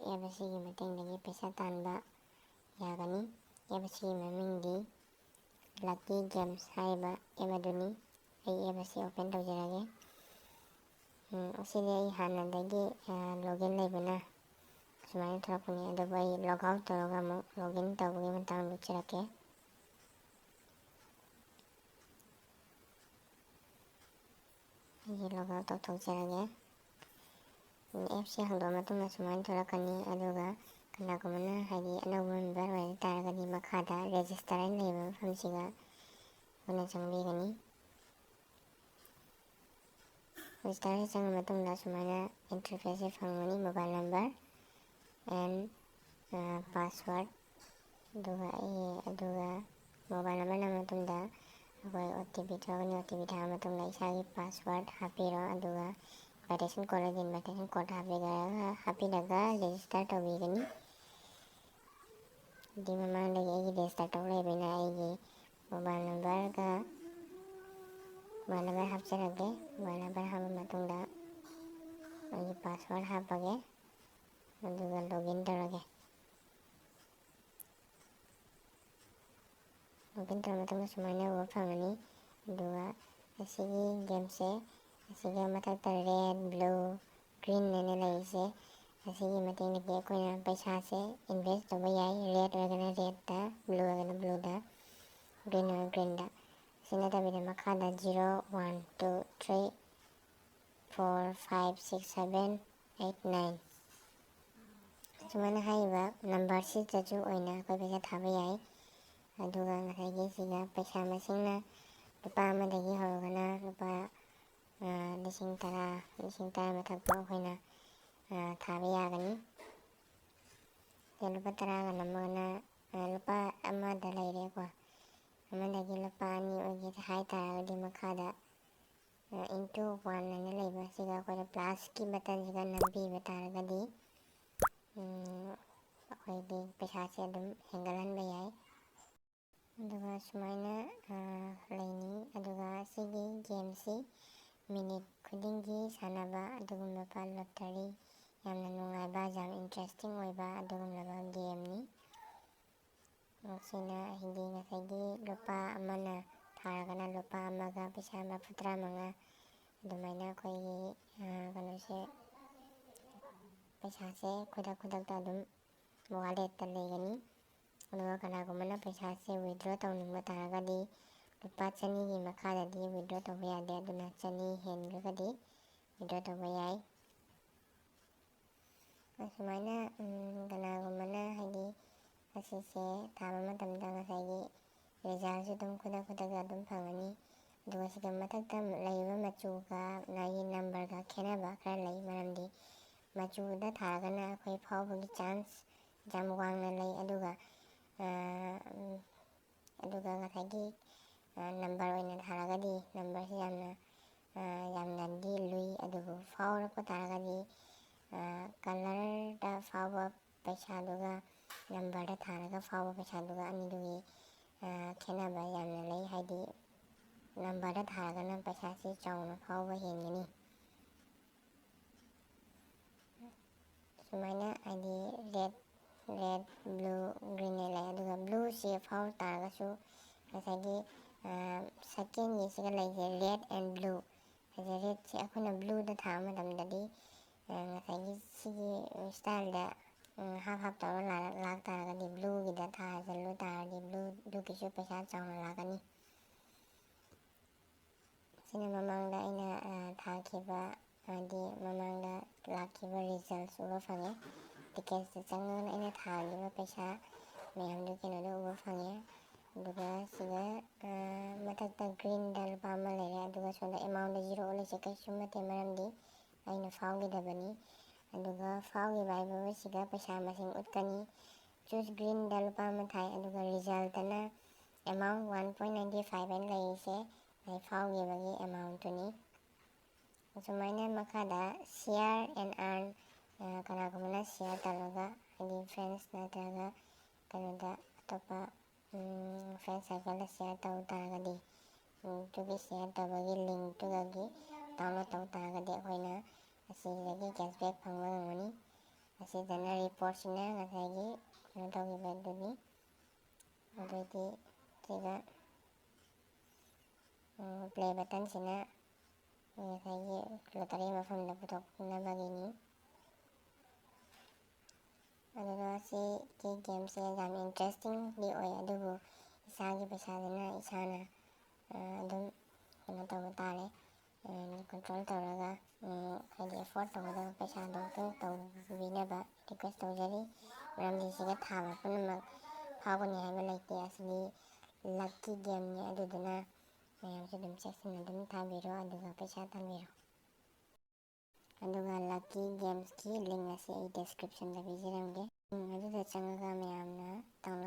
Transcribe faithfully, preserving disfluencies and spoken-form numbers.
App ꯑꯁꯤꯒꯤ ꯃꯇꯦꯡꯗꯒꯤ ꯄꯩꯁꯥ ꯇꯥꯟꯕ ꯌꯥꯒꯅꯤ꯫ ꯑꯦꯞ ꯑꯁꯤꯒꯤ ꯃꯃꯤꯡꯗꯤ Lucky Games ꯍꯥꯏꯔꯤꯕ ꯑꯦꯞ ꯑꯗꯨꯅꯤ꯫ ꯑꯩ ꯑꯦꯞ ꯑꯁꯤ open ꯇꯧꯖꯔꯒꯦ꯫ ꯎꯝ, ꯑꯁꯤꯗꯤ ꯑꯩ ꯍꯥꯟꯅꯗꯒꯤ, ꯑ, login ꯂꯩꯕꯅ ꯁꯨꯃꯥꯏꯅ ꯊꯣꯛꯂꯛꯄꯅꯤ, ꯑꯗꯨꯕꯨ ꯑꯩ log out ꯇꯧꯔꯒ ꯑꯃꯨꯛ login ꯇꯧꯕꯒꯤ ꯃꯇꯥꯡꯗ ꯎꯠꯆꯔꯛꯀꯦ꯫ ꯑꯩꯁꯦ log out ꯇꯧꯊꯣꯛꯆꯔꯒꯦ꯫ ꯑꯦꯞꯁꯦ ꯍꯥꯡꯗꯣꯛꯑ ꯃꯇꯨꯡꯗ ꯁꯨꯃꯥꯏꯅ ꯊꯣꯛꯂꯛꯀꯅꯤ, ꯑꯗꯨꯒ ꯀꯅꯥꯒꯨꯝꯕꯅ, ꯍꯥꯏꯗꯤ, ꯑꯅꯧꯕ member ꯑꯣꯏꯕ ꯇꯥꯔꯒꯗꯤ ꯃꯈꯥꯗ register ꯍꯥꯏꯅ ꯂꯩꯕ ꯃꯐꯝꯁꯤꯒ ꯑꯩꯈꯣꯏꯅ ꯆꯪꯕꯤꯒꯅꯤ꯫ Register ꯁꯦ ꯆꯪꯉ ꯃꯇꯨꯡꯗ ꯁꯨꯃꯥꯏꯅ interface ꯁꯦ ꯐꯪꯒꯅꯤ, mobile number and, ꯑ, password꯫ ꯑꯗꯨꯒ ꯑꯩ, ꯑꯗꯨꯒ mobile number ꯅꯝꯃ ꯃꯇꯨꯡꯗ ꯑꯩꯈꯣꯏ OTP ꯊꯣꯛꯂꯛꯀꯅꯤ꯫ OTP ꯊꯥꯔ ꯃꯇꯨꯡꯗ ꯏꯁꯥꯒꯤ password ꯍꯥꯞꯄꯤꯔꯣ, ꯑꯗꯨꯒ invitation code ꯂꯩꯔꯗꯤ invitation code ꯍꯥꯞꯄꯤꯔꯒ, ꯍꯥꯞꯄꯤꯔꯒ register ꯇꯧꯕꯤꯒꯅꯤ꯫ ꯑꯗꯨꯗꯤ ꯃꯃꯥꯡꯗꯒꯤ ꯑꯩꯒꯤ register ꯇꯧ ꯂꯩꯕꯅꯤꯅ ꯑꯩꯒꯤ mobile number ꯒ mobile number ꯍꯥꯞꯆꯔꯒꯦ꯫ Mobile number ꯍꯥꯞꯄ ꯃꯇꯨꯡꯗ ꯑꯩꯒꯤ password ꯍꯥꯞꯄꯒꯦ, ꯑꯗꯨꯒ login ꯇꯧꯔꯒꯦ꯫ Login ꯇꯧꯔ ꯃꯇꯨꯡꯗ ꯁꯨꯃꯥꯏꯅ ꯎꯕ ꯐꯪꯒꯅꯤ꯫ ꯑꯗꯨꯒ ꯑꯁꯤꯒꯤ game ꯁꯦ, ꯑꯁꯤꯒ ꯃꯊꯛꯇ red, blue, green ꯍꯥꯏꯅ ꯂꯩꯔꯤꯁꯦ, ꯑꯁꯤꯒꯤ ꯃꯇꯦꯡꯗꯒꯤ ꯑꯩꯈꯣꯏꯅ ꯄꯩꯁꯥꯁꯦ invest ꯇꯧꯕ ꯌꯥꯏ꯫ Red ꯑꯣꯏꯔꯒꯅ red ꯇ, blue ꯑꯣꯏꯔꯒꯅ blue ꯗ, green ꯑꯣꯏꯔꯒꯅ green ꯗ꯫ ꯁꯤ ꯅꯠꯇꯕꯤꯗ ꯃꯈꯥꯗ zero, one, two, three, four, five, six, seven, eight, nine, ꯁꯨꯃꯥꯏꯅ ꯍꯥꯏꯔꯤꯕ number ꯁꯤꯗꯁꯨ ꯑꯣꯏꯅ ꯑꯩꯈꯣꯏ ꯄꯩꯁꯥ ꯊꯥꯕ ꯌꯥꯏ꯫ ꯑꯗꯨꯒ ꯉꯁꯥꯏꯒꯤ ꯁꯤꯗ ꯄꯩꯁꯥ ꯃꯁꯤꯡꯅ ꯂꯨꯄꯥ ꯑꯃꯗꯒꯤ ꯍꯧꯔꯒꯅ ꯂꯨꯄꯥ, ꯑ, ꯂꯤꯁꯤꯡ ꯇꯔꯥ, ꯂꯤꯁꯤꯡ ꯇꯔꯥ ꯃꯊꯛ ꯐꯥꯎ ꯑꯩꯈꯣꯏꯅ, ꯑ, ꯊꯥꯕ ꯌꯥꯒꯅꯤ꯫ ꯁꯤꯗ ꯂꯨꯄꯥ ꯇꯔꯥꯒ ꯅꯝꯃꯒꯅ, ꯑ, ꯂꯨꯄꯥ ꯑꯃꯗ ꯂꯩꯔꯦꯀꯣ꯫ ꯑꯃꯗꯒꯤ ꯂꯨꯄꯥ ꯑꯅꯤ ꯑꯣꯏꯒꯦ ꯍꯥꯏ ꯇꯥꯔꯒꯗꯤ ꯃꯈꯥꯗ, ꯑ, into one ꯍꯥꯏꯅ ꯂꯩꯕ ꯑꯁꯤꯒ ꯑꯩꯈꯣꯏꯅ plus ꯀꯤ button ꯁꯤꯒ ꯅꯝꯕꯤꯕ ꯇꯥꯔꯒꯗꯤ, ꯎꯝ, ꯑꯩꯈꯣꯏꯒꯤ ꯄꯩꯁꯥꯁꯦ ꯑꯗꯨꯝ ꯍꯦꯟꯒꯠꯍꯟꯕ ꯌꯥꯏ꯫ ꯑꯗꯨꯒ ꯁꯨꯃꯥꯏꯅ, ꯑ, ꯂꯩꯅꯤ꯫ ꯑꯗꯨꯒ ꯁꯤꯒꯤ game ꯁꯤ minute ꯈꯨꯗꯤꯡꯒꯤ ꯁꯥꯟꯅꯕ ꯑꯗꯨꯒꯨꯝꯂꯕ lottery ꯌꯥꯝꯅ ꯅꯨꯡꯉꯥꯏꯕ, ꯌꯥꯝ interesting ꯑꯣꯏꯕ ꯑꯗꯨꯒꯨꯝꯂꯕ gameꯅꯤ꯫ ꯃꯁꯤꯅ ꯍꯥꯏꯗꯤ ꯉꯁꯥꯏꯒꯤ ꯂꯨꯄꯥ ꯑꯃꯅ ꯊꯥꯔꯒꯅ ꯂꯨꯄꯥ ꯑꯃꯒ ꯄꯩꯁꯥ ꯃꯔꯐꯨ ꯇꯔꯥ ꯃꯉꯥ ꯑꯗꯨꯃꯥꯏꯅ ꯑꯩꯈꯣꯏꯒꯤ, ꯑ, ꯀꯩꯅꯣꯁꯦ, ꯄꯩꯁꯥꯁꯦ ꯈꯨꯗꯛ ꯈꯨꯗꯛꯇ ꯑꯗꯨꯝ walletꯇ ꯂꯩꯒꯅꯤ꯫ ꯑꯗꯨꯒ ꯀꯅꯥꯒꯨꯝꯕꯅ ꯄꯩꯁꯥꯁꯦ withdraw ꯇꯧꯅꯤꯡꯕ ꯇꯥꯔꯒꯗꯤ ꯂꯨꯄꯥ ꯆꯅꯤꯒꯤ ꯃꯈꯥꯗꯗꯤ withdraw ꯇꯧꯕ ꯌꯥꯗꯦ, ꯑꯗꯨꯅ ꯆꯅꯤ ꯍꯦꯟꯈ꯭ꯔꯒꯗꯤ withdraw ꯇꯧꯕ ꯌꯥꯏ꯫ ꯑꯁꯨꯃꯥꯏꯅ, ꯎꯝ, ꯀꯅꯥꯒꯨꯝꯕꯅ ꯍꯥꯏꯗꯤ ꯑꯁꯤꯁꯦ ꯊꯥꯕ ꯃꯇꯝꯗ ꯉꯁꯥꯏꯒꯤ resultꯁꯨ ꯑꯗꯨꯝ ꯈꯨꯗꯛ ꯈꯨꯗꯛꯇ ꯑꯗꯨꯝ ꯐꯪꯒꯅꯤ꯫ ꯑꯗꯨꯒ ꯁꯤꯗ ꯃꯊꯛꯇ ꯂꯩꯔꯤꯕ ꯃꯆꯨꯒ ꯃꯥꯒꯤ numberꯒ ꯈꯦꯠꯅꯕ ꯈꯔ ꯂꯩ, ꯃꯔꯝꯗꯤ ꯃꯆꯨꯗ ꯊꯥꯔꯒꯅ ꯑꯩꯈꯣꯏ ꯐꯥꯎꯕꯒꯤ chance ꯌꯥꯝ ꯋꯥꯡꯅ ꯂꯩ, ꯑꯗꯨꯒ, ꯑ, ꯎꯝ, ꯑꯗꯨꯒ ꯉꯁꯥꯏꯒꯤ, ꯑ, number ꯑꯣꯏꯅ ꯊꯥꯔꯒꯗꯤ numberꯁꯤ ꯌꯥꯝꯅ, ꯑ, ꯌꯥꯝꯅꯗꯤ ꯂꯨꯏ, ꯑꯗꯨꯕꯨ ꯐꯥꯎꯔꯛꯄ ꯇꯥꯔꯒꯗꯤ, ꯑ, colourꯗ ꯐꯥꯎꯕ ꯄꯩꯁꯥꯗꯨꯒ numberꯗ ꯊꯥꯔꯒ ꯐꯥꯎꯕ ꯄꯩꯁꯥꯗꯨꯒ ꯑꯅꯤꯗꯨꯒꯤ, ꯑ, ꯈꯦꯠꯅꯕ ꯌꯥꯝꯅ ꯂꯩ꯫ ꯍꯥꯏꯗꯤ numberꯗ ꯊꯥꯔꯒꯅ ꯄꯩꯁꯥꯁꯤ ꯆꯥꯎꯅ ꯐꯥꯎꯕ ꯍꯦꯟꯒꯅꯤ꯫ ꯁꯨꯃꯥꯏꯅ ꯍꯥꯏꯗꯤ red, red, blue, green ꯂꯩ꯫ ꯑꯗꯨꯒ blueꯁꯦ ꯐꯥꯎ ꯇꯥꯔꯒꯁꯨ ꯉꯁꯥꯏꯒꯤ, ꯑ, secondꯒꯤꯁꯤꯒ ꯂꯩꯁꯦ, red and blue ꯍꯥꯏꯁꯦ, redꯁꯦ ꯑꯩꯈꯣꯏꯅ blueꯗ ꯊꯥꯕ ꯃꯇꯝꯗꯗꯤ, ꯑ, ꯉꯁꯥꯏꯒꯤ ꯁꯤꯒꯤ styleꯗ, ꯎꯝ, half half ꯇꯧꯔ ꯂꯥꯛ-, ꯂꯥꯛꯇꯥꯔꯒꯗꯤ blueꯒꯤꯗ ꯊꯥꯖꯤꯜꯂꯨ ꯇꯥꯔꯗꯤ blue, blueꯒꯤꯁꯨ ꯄꯩꯁꯥ ꯆꯥꯎꯅ ꯂꯥꯛꯀꯅꯤ꯫ ꯁꯤꯅ ꯃꯃꯥꯡꯗ ꯑꯩꯅ, ꯑ, ꯊꯥꯈꯤꯕ, ꯍꯥꯏꯗꯤ ꯃꯃꯥꯡꯗ ꯂꯥꯛꯈꯤꯕ results ꯎꯕ ꯐꯪꯉꯦ꯫ Ticketsꯇ ꯆꯪꯉꯒ ꯑꯩꯅ ꯊꯥꯈꯤꯕ ꯄꯩꯁꯥ ꯃꯌꯥꯝꯗꯨ ꯀꯩꯅꯣꯗ ꯎꯕ ꯐꯪꯉꯦ꯫ ꯑꯗꯨꯒ ꯁꯤꯗ, ꯑ, ꯃꯊꯛꯇ greenꯗ ꯂꯨꯄꯥ ꯑꯃ ꯂꯩꯔꯦ, ꯑꯗꯨꯒ ꯁꯣꯝꯗ amountꯗ zero ꯑꯣꯜꯂꯤꯁꯦ ꯀꯩꯁꯨ ꯅꯠꯇꯦ, ꯃꯔꯝꯗꯤ ꯑꯩꯅ ꯐꯥꯎꯈꯤꯗꯕꯅꯤ꯫ ꯑꯗꯨꯒ ꯐꯥꯎꯈꯤꯕ ꯍꯥꯏꯕꯁꯤꯗ ꯄꯩꯁꯥ ꯃꯁꯤꯡ ꯎꯠꯀꯅꯤ꯫ Choose greenꯗ ꯂꯨꯄꯥ ꯑꯃ ꯊꯥꯏ, ꯑꯗꯨꯒ resultꯇꯅ amount one point nine five ꯍꯥꯏꯅ ꯂꯩꯔꯤꯁꯦ ꯑꯩ ꯐꯥꯎꯈꯤꯕꯒꯤ amountꯇꯨꯅꯤ꯫ ꯑꯁꯨꯃꯥꯏꯅ ꯃꯈꯥꯗ share and earn, ꯑ, ꯀꯅꯥꯒꯨꯝꯕꯅ share ꯇꯧꯔꯒ, ꯍꯥꯏꯗꯤ friends ꯅꯠꯇ꯭ꯔꯒ ꯀꯩꯅꯣꯗ, ꯑꯇꯣꯞꯄ, ꯎꯝ, friend circleꯗ share ꯇꯧ ꯇꯥꯔꯒꯗꯤ, ꯎꯝ, ꯑꯗꯨꯒꯤ share ꯇꯧꯕꯒꯤ linkꯇꯨꯗꯒꯤ download ꯇꯧ ꯇꯥꯔꯒꯗꯤ ꯑꯩꯈꯣꯏꯅ ꯑꯁꯤꯗꯒꯤ cashback ꯐꯪꯕ ꯉꯝꯒꯅꯤ꯫ ꯑꯁꯤꯗꯅ rewardꯁꯤꯅ ꯉꯁꯥꯏꯒꯤ ꯀꯩꯅꯣ ꯇꯧꯈꯤꯕꯗꯨꯅꯤ꯫ ꯑꯗꯨꯗꯤ ꯁꯤꯗ play buttonꯁꯤꯅ ꯉꯁꯥꯏꯒꯤ lottery ꯃꯐꯝꯗ ꯄꯨꯊꯣꯛꯅꯕꯒꯤꯅꯤ꯫ ꯑꯗꯨꯒ ꯁꯤꯒꯤ gameꯁꯦ ꯌꯥꯝ interestingꯗꯤ ꯑꯣꯏ, ꯑꯗꯨꯕꯨ ꯏꯁꯥꯒꯤ ꯄꯩꯁꯥꯁꯤꯅ ꯏꯁꯥꯅ ꯑꯗꯨꯝ ꯀꯩꯅꯣ ꯇꯧꯕ ꯇꯥꯔꯦ꯫ Control ꯇꯧꯔꯒ, ꯍꯥꯏꯗꯤ afford ꯇꯧꯒꯗꯕ ꯄꯩꯁꯥꯗꯣ ꯑꯗꯨꯝ ꯇꯧꯕꯤꯅꯕ request ꯇꯧꯖꯔꯤ꯫ ꯃꯔꯝꯗꯤ ꯁꯤꯗ ꯊꯥꯕ ꯄꯨꯝꯅꯃꯛ ꯐꯥꯎꯒꯅꯤ ꯍꯥꯏꯕ ꯂꯩꯇꯦ꯫ ꯑꯁꯤꯗꯤ lucky gameꯅꯤ, ꯑꯗꯨꯗꯨꯅ ꯃꯌꯥꯝꯁꯨ ꯑꯗꯨꯝ ꯆꯦꯛꯁꯤꯟꯅ ꯑꯗꯨꯝ ꯊꯥꯕꯤꯔꯣ, ꯑꯗꯨꯒ ꯄꯩꯁꯥ ꯊꯥꯕꯤꯔꯣ꯫ ꯑꯗꯨꯒ lucky gamesꯀꯤ link ꯑꯁꯤ ꯑꯩ descriptionꯗ ꯄꯤꯖꯔꯝꯒꯦ꯫ Link ꯑꯗꯨꯗ ꯆꯪꯉꯒ ꯃꯌꯥꯝꯅ download